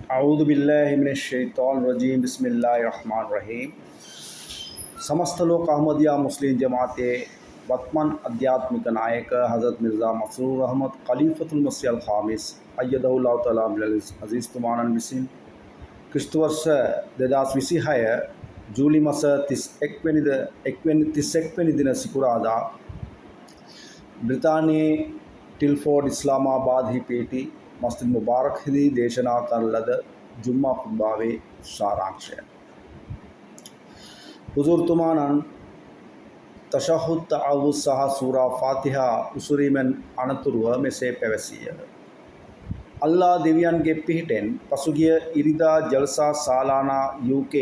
أعوذ بالله من الشيطان الرجيم. بسم الله الرحمن الرحيم. සමස්ත ලෝක අහමදියා මුස්ලිම් ජමාතයේ වත්මන් අධ්‍යාත්මික නායක හසරත් මිර්සා මස්රූර් අහමද් ඛලීෆතුල් මසීහ් අල් ඛාමිස් අය්යදහුල්ලාහු තාලා බිල් අසීස් තුමාණන් විසින් ක්‍රිස්තු වර්ෂ 2026 ජූලි මාස 31 වෙනිද 1 වෙනි 31 වෙනි දින සිකුරාදා බ්‍රිතාන්‍යයේ ටිල්ෆෝඩ් ඉස්ලාමාබාද්හි පිහිටි මස්ජිද් මුබාරක්හිදී දේශනා කරන ලද ජුම්මා ඛුත්බාවේ සාරාංශය. හුසුර්තුමාණන් තෂහුද්, තඅවුස් සහ සූරා ෆාතිහා උසුරීමෙන් අනතුරුව මෙසේ පැවසීය. අල්ලා දෙවියන්ගේ පිහිටෙන් පසුගිය ඉරිදා ජල්සා සාලානා UK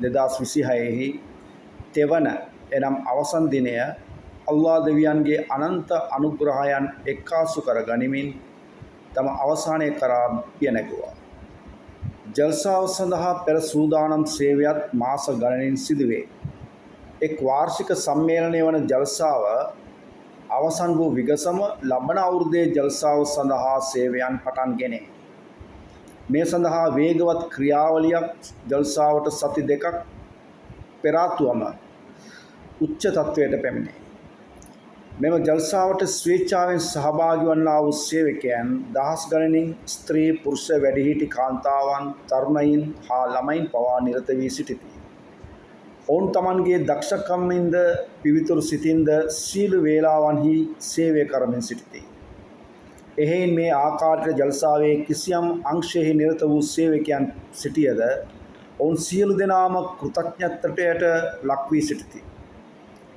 2026 හි තෙවන එනම් අවසන් දිනය අල්ලා දෙවියන්ගේ අනන්ත අනුග්‍රහයන් එක්කාසු කර ගනිමින් තම අවසානය කරා පිය නැගුවා. ජල්සාව සඳහා පෙර සූදානම් සේවයත් මාස ගණනින් සිදුවේ. එක් වාර්ෂික සම්මේලනය වන ජල්සාව අවසන් වූ විගසම ලබන අවුරුද්දේ ජල්සාව සඳහා සේවයන් පටන් ගෙනේ. මේ සඳහා වේගවත් ක්‍රියාවලියක් ජල්සාවට සති 2ක් පෙර ආතුවම උච්ච තත්ත්වයට පැමිණේ. මෙම ජල්සාවට ස්වේච්ඡාවෙන් සහභාගී වන්නා වූ සේවකයන් දහස් ගණනින් ස්ත්‍රී, පුරුෂ, වැඩිහිටි, කාන්තාවන්, තරුණයින් හා ළමයින් පවා නිරත වී සිටිති. ඔවුන් තමන්ගේ දක්ෂකමින්ද පිවිතුරු සිතින්ද සියලු වේලාවන්හි සේවය කරමින් සිටිති. එහෙයින් මේ ආකාරයට ජල්සාවේ කිසියම් අංශයෙහි නිරත වූ සේවකයන් සිටියද ඔවුන් සියලු දෙනාම කෘතඥත්වයට ලක් වී සිටිති.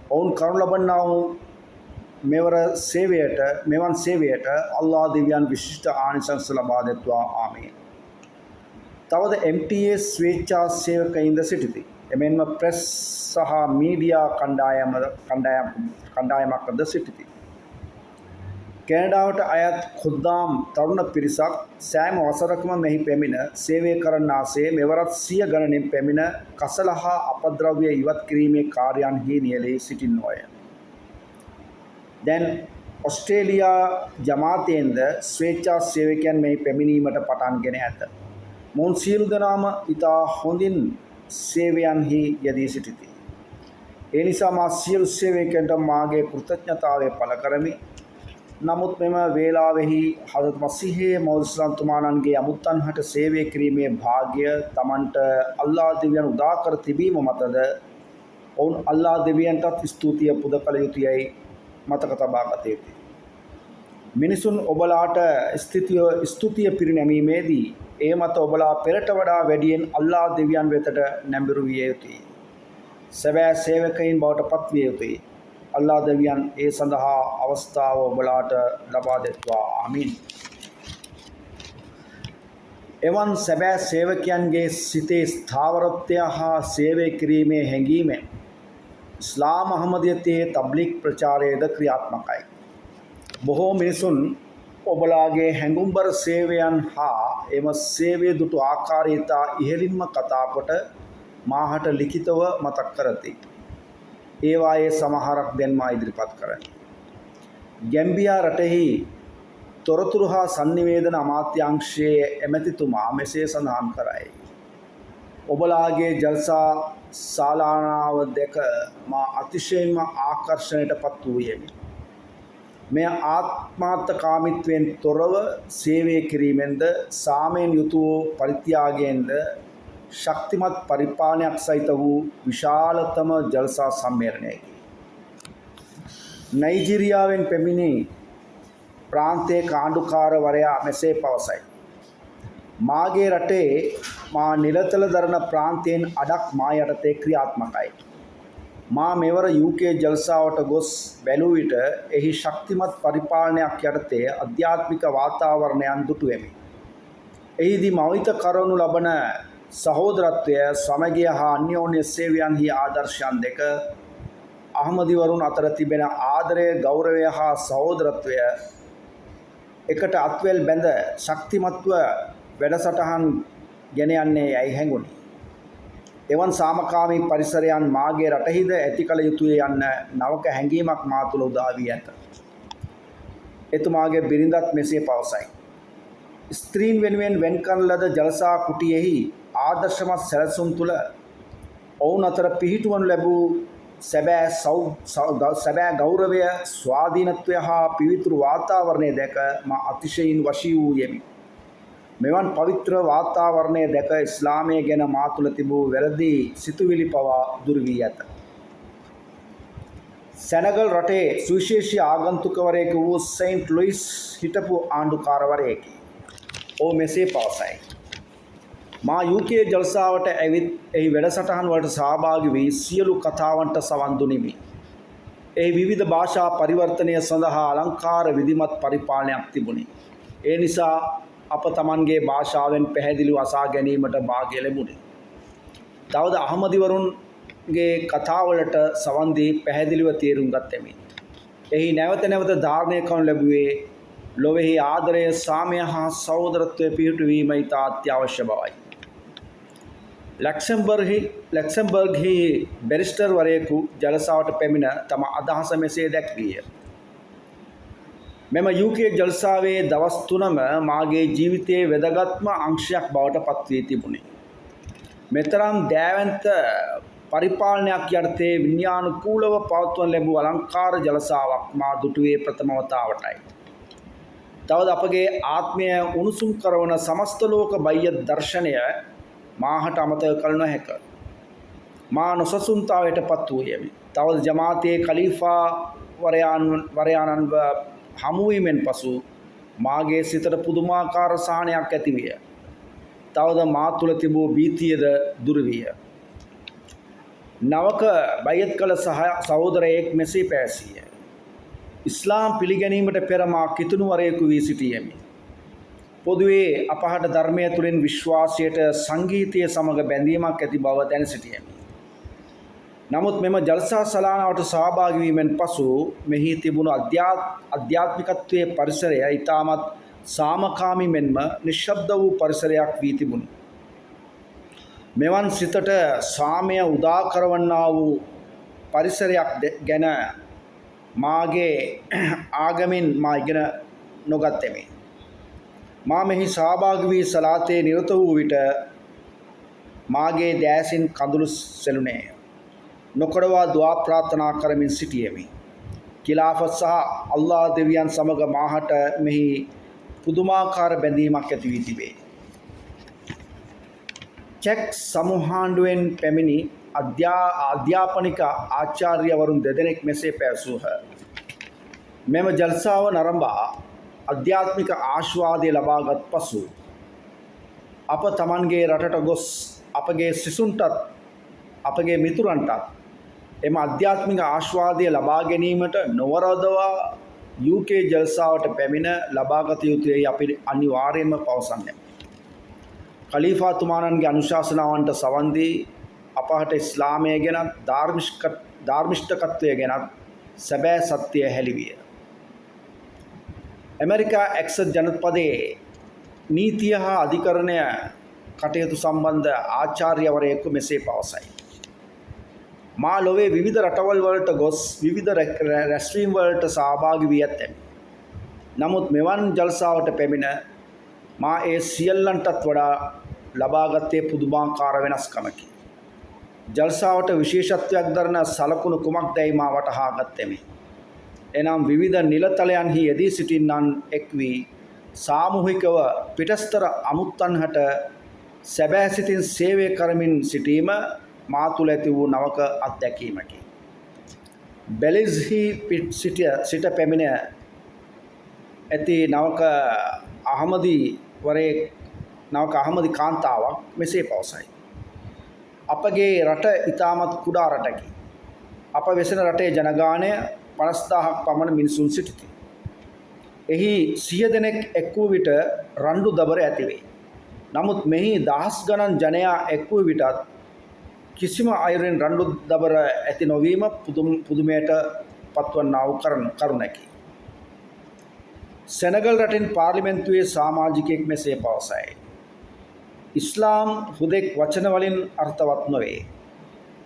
ඔවුන් කරනු ලබන්නා වූ මෙවර සේවයට මෙවන් සේවයට අල්ලා දෙවියන් විශිෂ්ට ආනිසංස ලබා දෙත්වා, ආමීන්. තවද MTA ස්වේච්ඡා සේවකයින්ද සිටිති. එමෙන්ම ප්‍රෙස් සහ මීඩියා කණ්ඩායමක්ද සිටිති. කැනඩාවට අයත් ඛුද්දාම් තරුණ පිරිසක් සෑම වසරකම මෙහි පැමිණ සේවය කරන්නාසේ මෙවරත් සිය ගණනින් පැමිණ කසල හා අපද්‍රව්‍ය ඉවත් කිරීමේ කාර්යයන්හි නියැලී සිටින්නෝය. දැන් ඔස්ට්‍රේලියා ජමාතයෙන්ද ස්වේච්ඡා සේවකයන් මෙහි පැමිණීමට පටන්ගෙන ඇත. මොවුන් සියලු දෙනාම ඉතා හොඳින් සේවයන්හි යෙදී සිටිති. ඒ නිසා මා සියලු සේවකයන්ට මාගේ කෘතඥතාවය පළ කරමි. නමුත් මෙම වේලාවෙහි හසරත් මසීහේ මවුද් තුමාණන්ගේ අමුත්තන් හට සේවය කිරීමේ භාග්‍ය තමන්ට අල්ලා දෙවියන් උදා කර තිබීම මතද ඔවුන් අල්ලා දෙවියන්ටත් ස්තුතිය පුද කළ යුතුයයි මතක තබා ගත යුතුය. මිනිසුන් ඔබලාට ස්තුතිය පිරිනැමීමේදී ඒ මත ඔබලා පෙරට වඩා වැඩියෙන් අල්ලා දෙවියන් වෙතට නැඹුරු විය යුතුය. සැබෑ සේවකයින් බවට පත්විය යුතුය. අල්ලා දෙවියන් ඒ සඳහා අවස්ථාව ඔබලාට ලබා දෙත්වා, ආමීන්. එවන් සැබෑ සේවකයන්ගේ සිතේ ස්ථාවරත්වය හා සේවය කිරීමේ හැඟීමෙන් ඉස්ලාම් අහමදියතේ තබ්ලිග් ප්‍රචාරයද ක්‍රියාත්මකයි. බොහෝ මිනිසුන් ඔබලාගේ හැඟුම්බර සේවයන් හා එම සේවය දුටු ආකාරය ඉතා ඉහළින්ම කතා කොට මාහට ලිඛිතව මතක් කරති. ඒවායේ සමහරක් දැන් මා ඉදිරිපත් කරමි. ගැම්බියා රටෙහි තොරතුරු හා සන්නිවේදන අමාත්‍යාංශයේ ඇමතිතුමා මෙසේ සඳහන් කරයි. ඔබලාගේ ජල්සා සාලානාව දැක මා අතිශයින්ම ආකර්ෂණයට පත් වූයෙමි. මෙය ආත්මාර්ථකාමීත්වයෙන් තොරව සේවය කිරීමෙන්ද සාමයෙන් යුතු වූ පරිත්‍යාගයෙන්ද ශක්තිමත් පරිපාලනයක් සහිත වූ විශාලතම ජල්සා සම්මේලනයකි. නයිජීරියාවෙන් පැමිණි ප්‍රාන්තයේ ආණ්ඩුකාරවරයා මෙසේ පවසයි. මාගේ රටේ මා නිලතල දරන ප්‍රාන්තයෙන් අඩක් මා යටතේ ක්‍රියාත්මකයි. මා මෙවර UK ජල්සාවට ගොස් බැලූ විට එහි ශක්තිමත් පරිපාලනයක් යටතේ අධ්‍යාත්මික වාතාවරණයන් දුටුවෙමි. එහිදී මවිත කරනු ලබන සහෝදරත්වය, සමගිය හා අන්‍යෝන්‍ය සේවයන්හි ආදර්ශයන් දෙක, අහමදිවරුන් අතර තිබෙන ආදරය, ගෞරවය හා සහෝදරත්වය එකට අත්වැල් බැඳ ශක්තිමත්ව වැඩසටහන් ගෙන යන්නේ යැයි හැඟුණි. එවන් සාමකාමී පරිසරයන් මාගේ රටෙහිද ඇති කළ යුතුය යන්න නවක හැඟීමක් මා තුළ උදා වී ඇත. එතුමාගේ බිරිඳත් මෙසේ පවසයි. ස්ත්‍රීන් වෙනුවෙන් වෙන් කරන ලද ජලසා කුටියෙහි ආදර්ශමත් සැලසුම් තුළ ඔවුන් අතර පිහිටුවනු ලැබූ සැබෑ ගෞරවය, ස්වාධීනත්වය හා පිවිතුරු වාතාවරණය දැක මා අතිශයින් වශී වූයෙමි. මෙවන් පවිත්‍ර වාතාවරණය දැක ඉස්ලාමය ගැන මා තුළ තිබූ වැරදි සිතුවිලි පවා දුරු වී ඇත. සැනගල් රටේ සුවිශේෂී ආගන්තුකවරයෙකු වූ සෙයින්ට් ලුයිස් හිටපු ආණ්ඩුකාරවරයෙකි. ඔහු මෙසේ පවසයි. මා UK ජල්සාවට ඇවිත් එහි වැඩසටහන් වලට සහභාගී වී සියලු කතාවන්ට සවන් දුනිමි. එහි විවිධ භාෂා පරිවර්තනය සඳහා අලංකාර විධිමත් පරිපාලනයක් තිබුණි. ඒ නිසා අප තමන්ගේ භාෂාවෙන් පැහැදිලිව අසා ගැනීමට භාග්‍ය ලැබුණි. තවද අහමදිවරුන්ගේ කතාවලට සවන් දී පැහැදිලිව තේරුම් ගත්ෙමි. එහි නැවත නැවත ධාරණය කරනු ලැබුවේ ලොවෙහි ආදරය, සාමය හා සහෝදරත්වය පිහිටුවීම ඉතා අත්‍යවශ්‍ය බවයි. ලක්සම්බර්ග්හි බැරිස්ටර්වරයෙකු ජලසාවට පැමිණ තම අදහස මෙසේ දැක්වීය. මෙම UK ජල්සාවේ දවස් තුනම මාගේ ජීවිතයේ වැදගත්ම අංශයක් බවට පත්වී තිබුණි. මෙතරම් දෑවැන්ත පරිපාලනයක් යටතේ විඥානුකූලව පවත්වනු ලැබූ අලංකාර ජලසාවක් මා දුටුවේ ප්‍රථම වතාවටයි. තවද අපගේ ආත්මය උණුසුම් කරවන සමස්ත ලෝක බයියත් දර්ශනය මාහට අමතක කළ නොහැක. මා නොසසුන්තාවයට පත් වූයෙමි. තවද ජමාතයේ කලීෆා වරයාණන්ව හමුවීමෙන් පසු මාගේ සිතට පුදුමාකාර සහනයක් ඇතිවිය. තවද මා තුළ තිබූ භීතියද දුරු විය. නවක බයියත් කළ සහෝදරයෙක් මෙසේ පැවසීය. ඉස්ලාම් පිළිගැනීමට පෙර මා කිතුණුවරයෙකු වී සිටියෙමි. පොදුවේ අපහට ධර්මය තුළින් විශ්වාසයට සංගීතය සමග බැඳීමක් ඇති බව දැන සිටියෙමි. නමුත් මෙම ජල්සා සලානාවට සහභාගී වීමෙන් පසු මෙහි තිබුණු අධ්‍යාත්මිකත්වයේ පරිසරය ඉතාමත් සාමකාමී මෙන්ම නිශ්ශබ්ද වූ පරිසරයක් වී තිබුණි. මෙවන් සිතට සාමය උදා කරවන්නා වූ පරිසරයක් ගැන මාගේ ආගමින් මා ඉගෙන නොගත්තෙමි. මා මෙහි සහභාගී වී සලාතේ නිරත වූ විට මාගේ දෑසින් කඳුළු සෙලුණේය. නොකඩවා දුආ ප්‍රාර්ථනා කරමින් සිටියෙමි. ඛිලාෆත් සහ අල්ලාහ් දෙවියන් සමග මාහට මෙහි පුදුමාකාර බැඳීමක් ඇති වී තිබේ. චෙක් සමූහාණ්ඩුවෙන් පැමිණි අධ්‍යාපනික ආචාර්යවරුන් දෙදෙනෙක් මෙසේ පැවසූහ. මෙම ජල්සාව නරඹා අධ්‍යාත්මික ආශ්වාදය ලබාගත් පසු අප තමන්ගේ රටට ගොස් අපගේ සිසුන්ටත් අපගේ මිතුරන්ටත් එම අධ්‍යාත්මික ආශ්වාදය ලබා ගැනීමට නොවරදවා UK ජල්සාවට පැමිණ ලබාගත යුතුයයි අපි අනිවාර්යයෙන්ම පවසන්නේ. ඛලීෆාතුමාණන්ගේ අනුශාසනාවන්ට සවන් දී අපහට ඉස්ලාමය ගැනත් ධාර්මිෂ්ඨකත්වය ගැනත් සැබෑ සත්‍යය හෙළිවිය. ඇමරිකා එක්සත් ජනපදයේ නීතිය හා අධිකරණය කටයුතු සම්බන්ධ ආචාර්යවරයෙකු මෙසේ පවසයි. මා ලොවේ විවිධ රටවල් වලට ගොස් විවිධ රැස්වීම් වලට සහභාගී වී ඇතැමි. නමුත් මෙවන් ජල්සාවට පැමිණ මා ඒ සියල්ලන්ටත් වඩා ලබාගත්තේ පුදුමාකාර වෙනස්කමකි. ජල්සාවට විශේෂත්වයක් දරන සලකුණු කුමක්දැයි මා වටහා ගත්තෙමි. එනම් විවිධ නිලතලයන්හි යෙදී සිටින්නන් එක් වී සාමූහිකව පිටස්තර අමුත්තන්හට සැබෑ සිතින් සේවය කරමින් සිටීම මා තුළ ඇති වූ නවක අත්දැකීමකි. බෙලිස්හි සිට පැමිණ ඇති නවක අහමදි වරේ නවක අහමදි කාන්තාවක් මෙසේ පවසයි. අපගේ රට ඉතාමත් කුඩා රටකි. අප වෙසෙන රටේ ජනගහනය 50,000ක් පමණ මිනිසුන් සිටිති. එහි 100 දෙනෙක් එක් වූ විට රණ්ඩු දබර ඇතිවේ. නමුත් මෙහි දහස් ගණන් ජනයා එක් වූ විටත් කිසිම අයුරින් රණ්ඩු දබර ඇති නොවීම පුදුමයට පත්වන්නා වූ කරුණකි. සෙනගල් රටින් පාර්ලිමේන්තුවේ සමාජිකයෙක් මෙසේ පවසයි. ඉස්ලාම් හුදෙක් වචන වලින් අර්ථවත් නොවේ.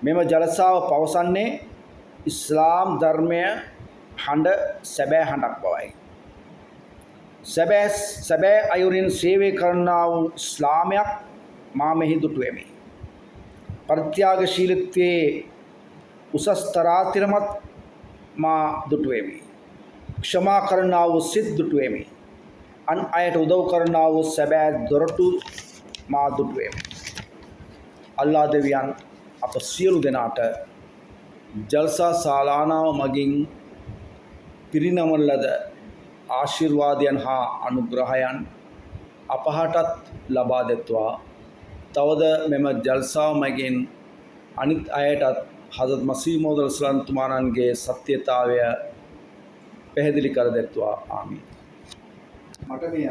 මෙම ජලසාව පවසන්නේ ඉස්ලාම් ධර්මය හඬ සැබෑ හඬක් බවයි. සැබෑ සැබෑ අයුරින් සේවය කරන්නා වූ ඉස්ලාමයක් මා මෙහි දුටුවෙමි. පරිත්‍යාගශීලීත්වයේ උසස් තරාතිරමත් මා දුටුවෙමි. ක්ෂමා කරන්නා වූ සිත් දුටුවෙමි. අන් අයට උදව් කරන්නා වූ සැබෑ දොරටු මා දුටුවෙමි. අල්ලා දෙවියන් අප සියලු දෙනාට ජල්සා සාලානාව මගින් පිරිනමන ලද ආශිර්වාදයන් හා අනුග්‍රහයන් අපහටත් ලබා දෙත්වා. තවද මෙම ජල්සාව මගින් අනිත් අයටත් හසරත් මසීහ් මවූද් අලයිහිස්සලාම් තුමාණන්ගේ සත්‍යතාවය පැහැදිලි කර දෙත්වා. ආමීන්. මට මේ